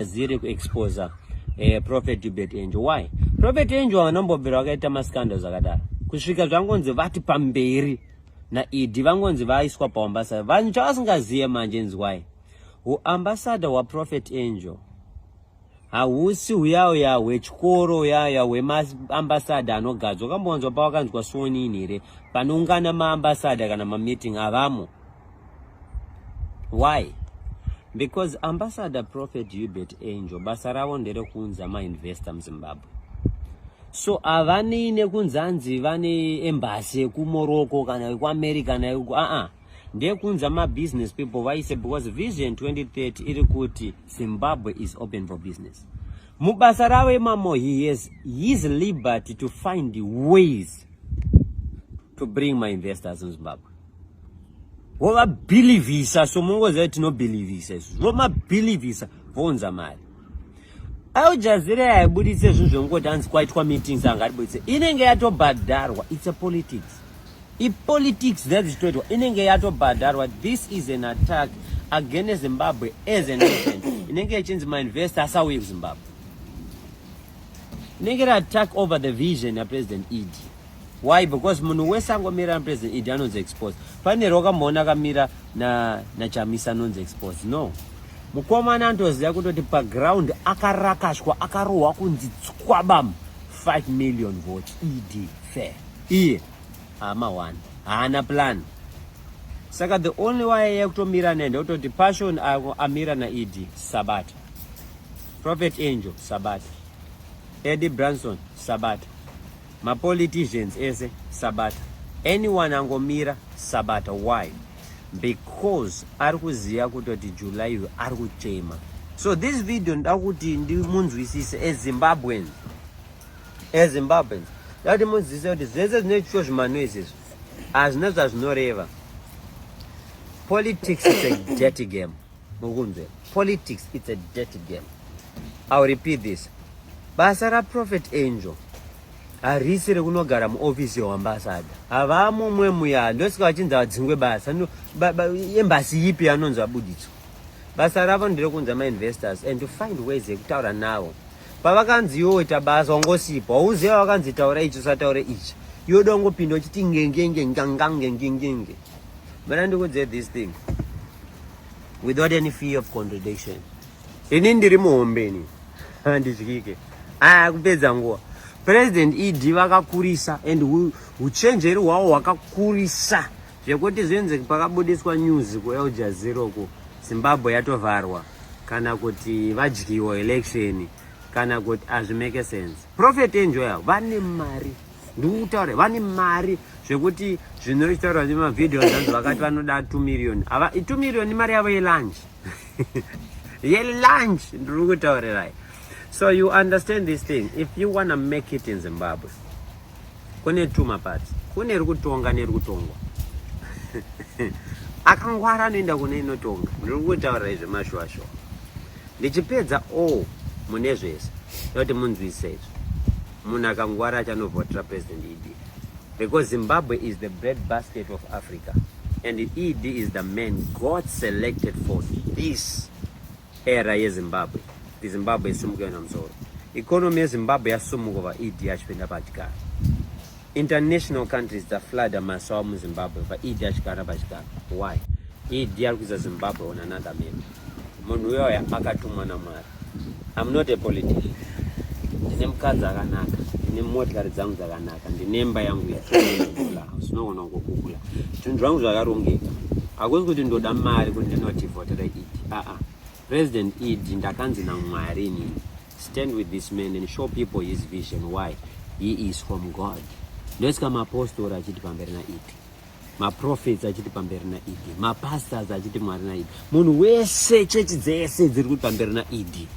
Ziri kuexposa Prophet Uebert Angel. Why? Prophet Angel vanombobvira vakaita mascandals akadaro kusvika zvangonzi vati pamberi naED, vangonzi vaiswa paambassador. Vanhu chavasingazive manje, nzwai, huambassador hwaProphet Angel hausi huyauya hwechikoro, uyauya hwemaambassador anogadzwa. Kambonzwa pawakanzwa sworn here panoungana maambassador kana mameeting? Havamo. Why? Because Ambassador Prophet Uebert Angel, basa ravo nderekuunza mainvestor muZimbabwe. So havanei nekunzanzi vane embassy yekuMorocco kana yekuAmerica kana yeku aa, ndekuunza mabusiness people vaise, because Vision 2030 iri kuti Zimbabwe is open for business. Mubasa ravo imamo, he has his liberty to find ways to bring mainvestors in Zimbabwe, vovabhilivhisa. So mungoziva kuti tinobhilivhisa izvo, vomabhilivhisa, vounza mari. Al Jazeera haibuditse zvinhu zvekungoti hanzi kwaitwa meetings, angatibuditse. Inenge yatobhadharwa. It's a politics, ipolitics dzadzichitoitwa, inenge yatobhadharwa. This is an attack against Zimbabwe as a nation. Inenge ichinzi mainvestor asauye kuZimbabwe. Inenge iri attack over the vision yaPresident ED. Why? Because munhu wese angomira naPresident ED anonzi expose. Pane wakamboona akamira naChamisa anonzi expose? No. Mukomana anotoziva kutoti paground akarakashwa, akarohwa kunzi tswabam, 5 million votes, ED fair. Iye hama 1 haana plan. Saka the only way yekutomira naye ndekutoti Passion amira naED, sabata Prophet Angel, sabata Eddie Branson, sabata mapoliticians ese, sabata anyone angomira, sabata. Why? Because ari kuziva kutoti July uyu ari kuchema. So this video ndoda kuti ndimunzwisise eZimbabweans, eZimbabweans, ndoda kuti munzwisise kuti zvese zvinoitwa, zvimanoise izvi, hazvina zvazvinoreva. Politics is a dirty game. Mukunzwe, politics, it's a dirty game. I will repeat this: basa raProphet Angel harisi rekunogara muofisi yeambassador. Havamumwe muya, ndosika vachinzi vadzingwe basa. Embassy ipi anonzi vabuditswa? Basa ravo nderekunza mainvestors and to find ways yekutaura navo. Pavakanzi iwoita basa wangosipa, wauziva vakanzi taura ichi, usataure ichi, iwe wangopinda uchiti ngengenge ngangangengengenge. Mana ndikudze this thing without any fear of contradiction. Ini ndiri muhombeni, handityike aya kupedza nguva. President ED vakakurisa and uchenjeri hwavo hwakakurisa zvekuti zvinzi pakabudiswa news kuAl Jazeera ku Zimbabwe yatovharwa kana kuti vadyiwa election kana kuti hazvimake sense. Prophet Angel vane mari, ndikutaura, vane mari zvekuti zvinotaurwa nemavhidhiyo zanzi vakati vanoda 2 million. Ava 2 million imari yavo yelunch, yelunch, ndiri kutaurirai. So you understand this thing: if you wanna make it in Zimbabwe, kune two maparts, kune ri kutonga neri kutongwa. Akangwara anoenda kune inotonga. Ndiri kutaurirai zvemashuwashuwa. Ndichipedza all mune zvese, ndokuti munzwise izvo, munhu akangwara achanovhotera President ED, because Zimbabwe is the bread basket of Africa and ED is the man God selected for this era yeZimbabwe. Zimbabwe isimuke namusoro. Economy yeZimbabwe yasumuka vaED achipinda pachigaro. International countries dzaflooda masawa muZimbabwe vaED achigara pachigaro. Why? ED ari kuisa Zimbabwe on another map. Munhu uyoyo akatumwa naMwari. I'm not a politician. Ndine mukadzi akanaka, ndine motikari dzangu dzakanaka, ndine imba yangu yehouse, unogona kungogugula. Zvinhu zvangu zvakarongeka. Hakusi kuti ndoda mari kuti ndinotivhotera ED. Aa, President ED, ndakanzi naMwari inini, stand with this man and show people his vision. Why? He is from God. Ndosika mapostori achiti pamberi naED, maprophets achiti pamberi naED, mapastors achiti Mwari naED, munhu wese, chechi dzese dziri kuti pamberi naED.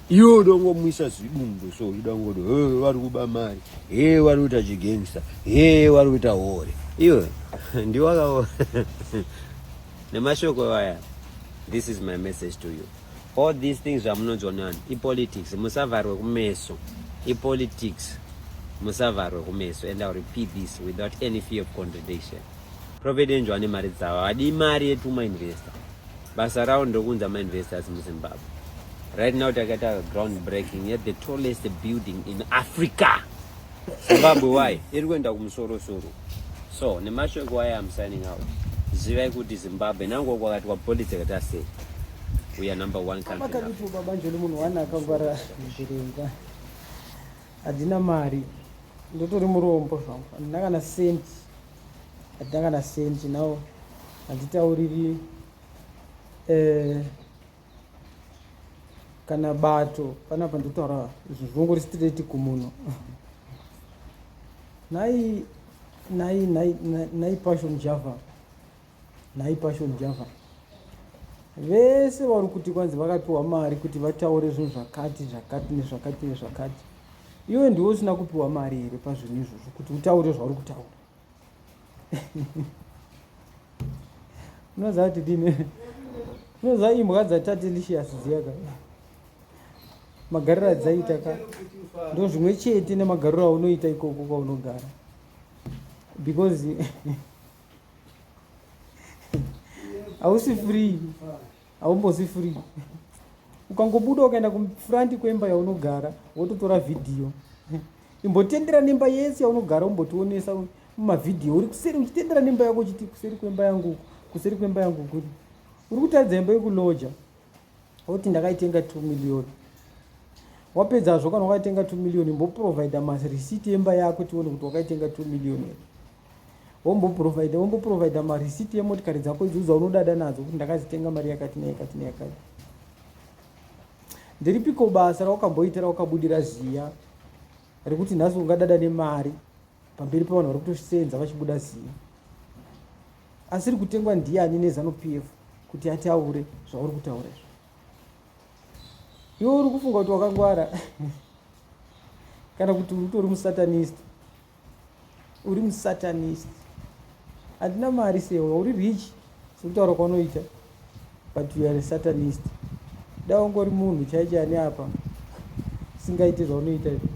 Iwe udongomwisa zidumbu, so udangoti he vari kuba mari, he vari kuita chigangster, he vari kuita hore. Iwe ndiwakao nemashoko aya. This is my message to you. All these things zvamunonzwa nevanhu ipolitics. Musavharwe kumeso. Ipolitics, musavharwe kumeso. And I'll repeat this without any fear of contradiction: Prophet Angel ane mari dzavo, hadi mari yetuma investor. Basa ravo ndokunza mainvestors muZimbabwe. Right now takaita ground breaking at the tallest building in Africa. Zimbabwe why? Iri kuenda kumusoro soro. So nemashoko aya I'm signing out. Zivai kuti Zimbabwe nango kwakati politics yakati sei. We are number one country. Makaditi baba Njoli munhu wani akangwara kuverenga. Handina mari. Ndotori murombo zvangu. Handina kana cent. Handina kana cent now. Handitauriri eh kana bato panapa ndikutaura izvo zvongori straight kumunhu nhai nhai nhai nhai passion java nhai passion java vese vari kuti kwanzi vakapiwa mari kuti vataure zvinhu zvakati zvakati nezvakati nezvakati iwe ndiwe usina kupiwa mari here pazvinhu izvozvo kuti utaure zvauri kutaura unoziva kuti dini unoziva imbwa dzatatelicious dziya ka magariro adzaita ka ndo zvimwe chete nemagariro aunoita ikoko kwaunogara because hausi free haumbosi free ukangobuda ukaenda kufranti kwemba yaunogara wototora vhidhiyo imbotendera nemba yese yaunogara umbotionesa mumavhidhiyo uri kuseri uchitendera nemba yako uchiti kuseri kwemba yangu kuseri kwemba yangu kuri uri kutaridza imba yekuloja woti ndakaitenga 2 million wapedzazvo kana wakaitenga 2 million imboprovida mareceipt emba yako tione kuti wakaitenga 2 million here womboprovidha womboprovidha mareceipt emotikari dzako idzo dzaunodada nadzo kuti ndakadzitenga mari yakati neyakati neyakati nderipiko basa rawakamboita rawakabudira ziya rekuti nhasi ungadada nemari pamberi pevanhu vari kutosenza vachibuda ziya asiri kutengwa ndiani nezanu p f kuti ataure zvauri kutaura izvo iwe uri kufunga kuti wakangwara kana kuti utori musatanist uri musatanist handina mari sewe uri rich sekutaura kwaunoita but you are a satanist da ungori munhu chaiche ane apa singaite zvaunoita izvo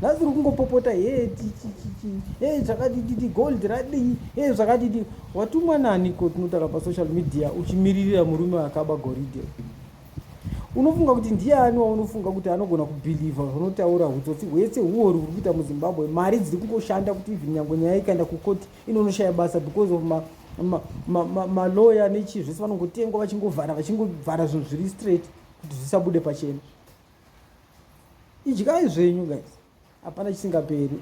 nhasi uri kungopopota he chichichichi he zvakadididi gold radii he zvakadidi watumwa nani ko tinotaura pasocial media uchimiririra murume akaba goridhe unofunga kuti ndiani waunofunga kuti anogona kubhilivha zvaunotaura utsotsi hwese huori huri kuita muzimbabwe mari dziri kungoshanda kuti even nyange nyaya ikaenda kukoti inonoshaya basa because of maloya ma, ma, ma nechii zvese vanongotengwa vachingovhara vachingovhara zvinhu zviri straight kuti zvisabude pachena idyai zvenyu guys hapana chisingaperi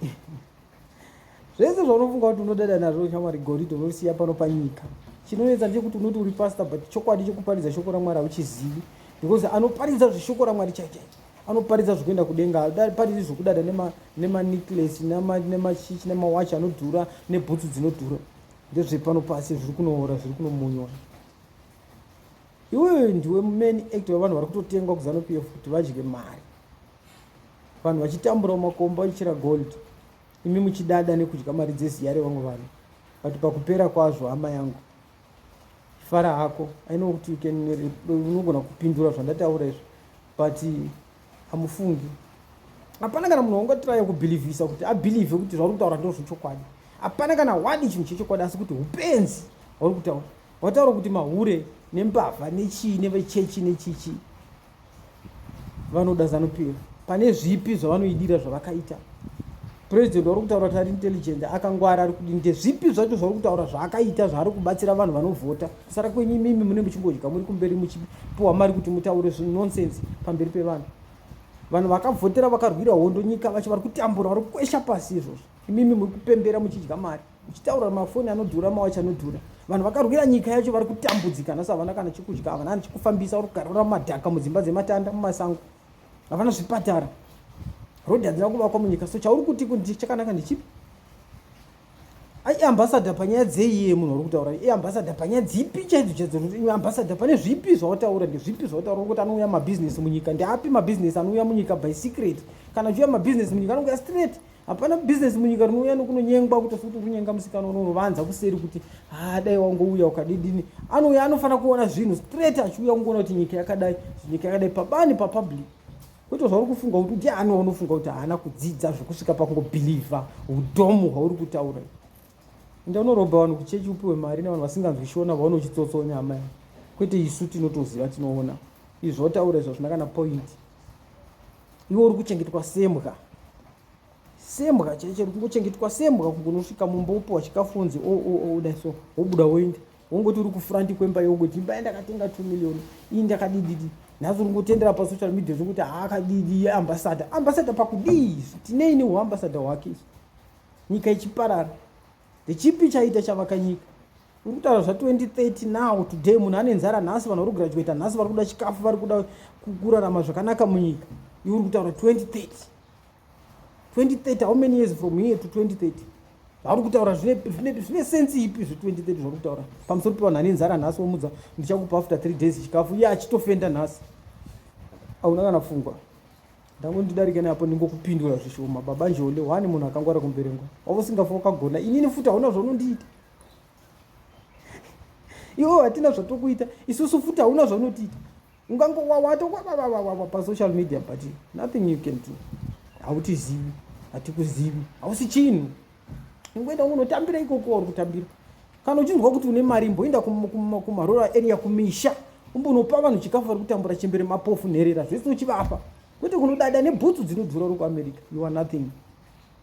zvese zvaunofunga kuti unodada nazvo shamwari goridhe unosiya pano panyika chinonetsa ndechekuti unoti uri pastor but chokwadi chekuparidza shoko ramwari hauchizivi because anoparidza zveshoko ramwari chaichai anoparidza zvekuenda kudenga aparidzi zvekudada nemanicles nemachichi nemawachi anodhura nebhutsu dzinodhura ndezvepano pasi zviri kunoora zviri kunomunywa iwewe ndiwe main act wevanhu vari kutotengwa kuzanu p f kuti vadye mari vanhu vachitambura mumakomba vachichera gold imi muchidada nekudya mari dzeziya revamwe vanhu but pakupera kwazvo hama yangu fara hako i know kuti unogona kupindura zvandataura izvo but hamufungi hapana kana munhu waungatiraya kubhilivhisa kuti abhilivhe kuti zvauri kutaura ndozvechokwadi hapana kana wadi chinhu chechokwadi asi kuti upenzi hwauri kutaura wataura kuti mahure nembavha nechii nevechechi nechichi vanoda zanu PF pane zvipi zvavanoidira zvavakaita president vari kutaura kuti ari intelligent akangwara ari kudini ndezvipi zvacho zvauri kutaura zvaakaita zvaari kubatsira vanhu vanovhota kusara kwenyu imimi mune muchingodya muri kumberi muchipiwa mari kuti mutaure nonsense pamberi pevanhu vanhu vakavhotera vakarwira hondo nyika vacho vari kutambura vari kukwesha pasi izvozvo imimi muri kupembera muchidya mari uchitaura mafoni anodhura mawachi anodhura vanhu vakarwira nyika yacho vari kutambudzika nhasi havana kana chekudya havana kana chekufambisa vari kugarira mumadhaka mudzimba dzematanda mumasango havana zvipatara rodhi hadzina kuvakwa munyika so chauri kuti kuti chakanaka ndechipi ai ambassador panyaya dzeiye munhu uri kutaura i ambassador panyaya dzipi chaidzo chaidzo ambassador pane zvipi zvawataura ndezvipi zvawataura kuti anouya mabhizinesi munyika ndeapi mabhizinesi anouya munyika by secret kana achiuya mabhizinesi munyika anouya straight hapana business munyika rinouya nokunonyengwa kuti futi kunyenga musikana unonovanza kuseri kuti ha ah, dai wangouya ukadidini anouya anofanira kuona zvinhu straight achiuya kungoona kuti nyika yakadai nyika yakadai pabani papublic kwete zvauri kufunga kuti ndiani waunofunga kuti haana kudzidza zvekusvika pakungobhilivha udhomu hwauri kutaura enda unorobha vanhu kuchechi upiwe mari nevanhu vasinganzwi shona vaone uchitsotsonya hama kwete isu tinotoziva tinoona. Izvi zvotaura izvo hazvina kana point. Iwe uri kuchengetwa sembwa. Sembwa chaicho uri kungochengetwa sembwa kungonosvika mumba wopiwa chikafu wonzi o o o dai so wobuda woenda. Wongoti uri kufront kwemba yongoti imba yandakatenga 2 million iyi ndakadididi. Nhasi uri kungotendera pasocial media zvekuti haakadidi ambassador. Ambassador pakudii? Tinei nehuambassador hwake isu? Nyika ichiparara. Ndechipi chaita chavaka nyika? Uri kutaura zva 2030 now today munhu ane nzara nhasi vanhu vari kugraduata nhasi vari kuda chikafu vari kuda kurarama zvakanaka munyika. Iwe uri kutaura 2030. 2030 how many years from here to 2030? Zvauri kutaura zvine sense ipi zve 2030 zvauri kutaura? Pamusoro pevanhu ane nzara nhasi womudza ndichakupa after 3 days chikafu iye achitofenda nhasi. Hauna kana pfungwa. Ndangondidarike neapo ndingokupindura zvishoma baba Njole one munhu akangwara kumberengwa. Wavo usingafa wakagona inini futi hauna zvaunondiita. Iwe hatina zvatokuita isusu futi hauna zvaunotiita. Ungangowawato wawawawawa pasocial media but nothing you can do. Hautizivi, hatikuzivi, hausi chinhu. Ungoenda unotambira ikoko wauri kutambira. Kana uchinzwa kuti une mari imboenda kumarural area kumisha umbonopa vanhu chikafu vari kutambura chembere mapofu nherera zvese uchivapa kwete kunodada nebhutsu dzinodhura uri kuamerica you are nothing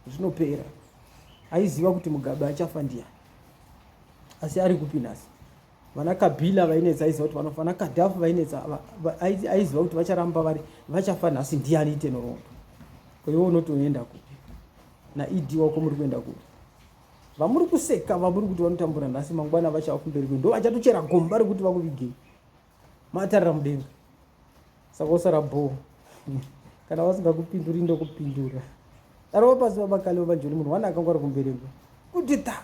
zvinopera aiziva kuti mugabe achafa ndiyani asi ari kupi nhasi vana kabila vainetsa aiziva kuti vanofa vana kadhafu vainetsa aiziva kuti vacharamba vari vachafa nhasi ndiyani ite nhoroondo koiwe unotoenda kupi naed wako muri kuenda kupi vamuri kuseka vamuri kuti vanotambura nhasi mangwana vachava kumberi kwenyu ndo vachatochera gomba rekuti vakuvigei matarira mudenga saka usara bhoo kana vasingakupinduri ndokupindura darova pasi vabakale vabajoni munhu wana akangwara kumberengwa kuti ta.